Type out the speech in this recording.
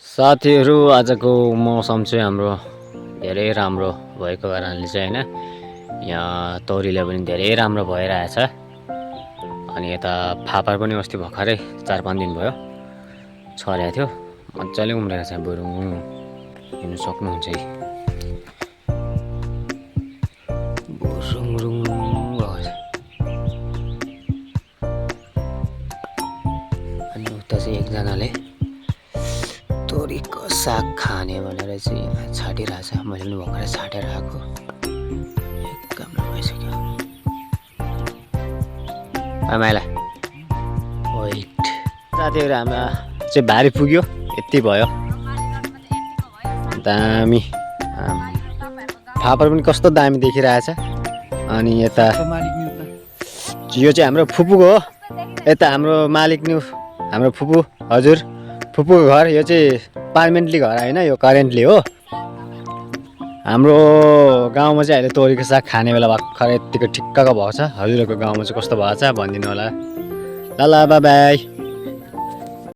साथीहरू आजको मौसम चाहिँ हाम्रो धेरै राम्रो भएको कारणले चाहिँ हैन यहाँ तौरीले पनि धेरै राम्रो भइरहेछ। अनि यता फापर पनि अस्ति भर्खरै 4-5 दिन भयो छरेको थियो, मजाले उम्रेको छ। बरु हेर्न सक्नुहुन्छ है, बुरुङ अनि उता चाहिँ एकजनाले तोरीको साग खाने भनेर चाहिँ यहाँ छाटिरहेछ। मैले पनि भर्खरै छाटेर आएको, एकदम भइसक्यो। आमाला वेट साथीहरू हाम्रो चाहिँ भारी पुग्यो, यति भयो दामी। फापर पनि कस्तो दामी देखिरहेछ। अनि यता यो चाहिँ हाम्रो फुपूको हो, यता हाम्रो मालिक न्यू हाम्रो फुपू हजुर फुपूको घर। यो चाहिँ पर्मानेन्टली घर होइन, यो करेन्टली हो। हाम्रो गाउँमा चाहिँ अहिले तोरीको साग खाने बेला भर्खर यतिको ठिक्कको भएको छ। हजुरहरूको गाउँमा चाहिँ कस्तो भएको छ भनिदिनु होला। ल ल बाई बाई।